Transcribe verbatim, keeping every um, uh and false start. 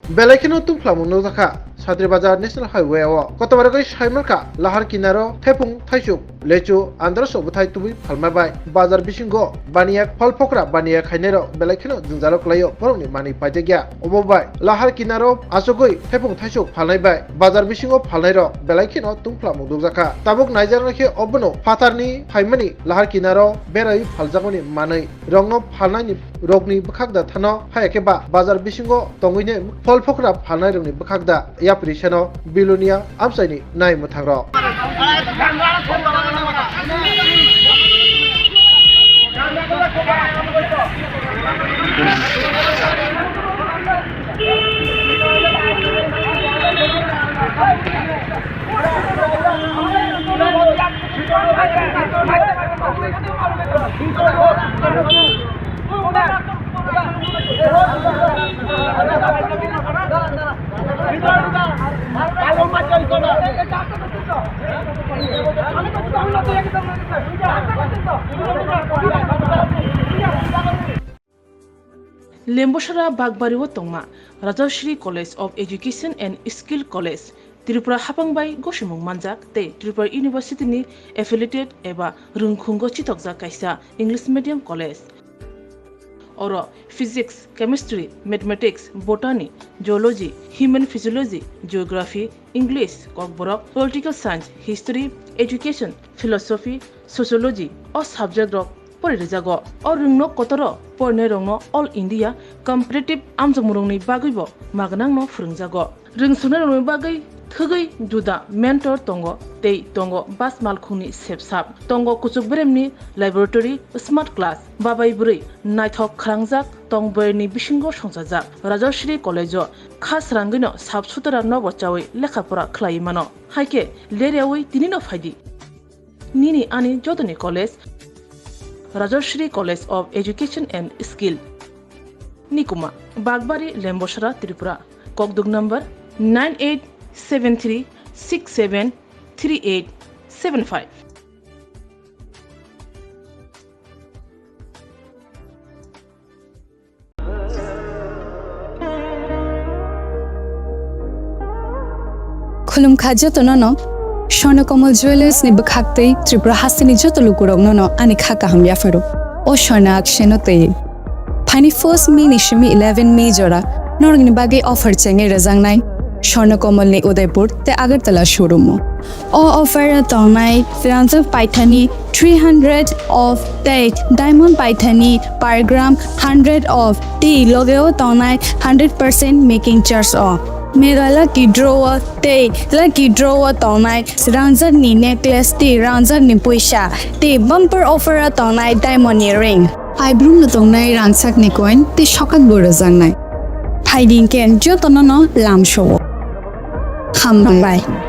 Belai kheno tungphlamung nukjakha Satri Bazar National Highway o. Kotobarogwi saimankha lahar kinaro thepung thaisuk lechu andraso bwthai tubui phalma bai bazar bisingo baniya phal phokra baniya khainairok belai kheno jwngjalo kwlaio borokni manwi paijakya. Obo bai lahar kinaro achugwi thepung thaisuk phalnai bai bazar bisingo phalnairok belai kheno tungphlamung nukjakha. Tabuk naijaknai khe obono phatarni phaimani lahar kinaro beraiwi phaljakmani manwi rokno phalnaini rokni bwkhak da thano, haya khe ba bazar bisingo tongwini phol phokra phalnai rokni bwkhak da yapri seno Bilonia amchaini nai mwthang rok. Lembosara Bakbari o tongma Rajashri College of Education and Skill College, Tripura hapang bai gosimung manjak tei Tripura University ni affiliated eba rwngkhungo chitokjak kaisa English medium college. Oro Physics, Chemistry, Mathematics, Botany, Zoology, Human Physiology, Geography, English, Kokborok, Political Science, History, Education, Philosophy, Sociology o subject rok pori rijago. O rwngno kotoro porinai rokno All India Competitive amjokmung rokni bagwi bo magnang no phwrwngjago. Rwngsuknai rokni bagwi thwgwi juda mentor tongo tei tongo bas malkhungni sepsap, tongo kuchuk beremni laboratory, smart class, babai bwrwi naithok khwlangjak tong boyarni bisingo songchajak. Rajashri College o kha srangwino sap sutara nobo chawi lekha pora khlaiwi mano. Haikhe leryawi tinino phaidi. Nini ani jotoni college, Rajashri College of Education and Skill, Nikuma, Bakbari, Lembosara, Tripura. Kokduk number nine eight seven three six seven three eight seven five. Khulumkha jotono no, Swarnakomal Jewellers ni bwkhaktwi Tripura hasteni joto lukurokno no ani kha kaham yapharo. O swarna akseno twi. Phaini first May ni simi eleven May jora norokni bagwi offer chengwi rwjaknai Swarnakomal ni Udaipur tei Agartala showroom o. O offer o tongnai rangjak paithani three hundred off tei diamond paithani per gram hundred off tei logeo tongnai hundred percent making charge o. Mega lucky draw o tei lucky draw o tongnai rangjak ni necklace tei rangjak ni puisa tei bumper offer o tongnai diamond ni ring. Paibrumno tongnai rangchakni coin tei sokakbo rwjaknai. Phaidi hinkhe jotono no lamsao. Hambai.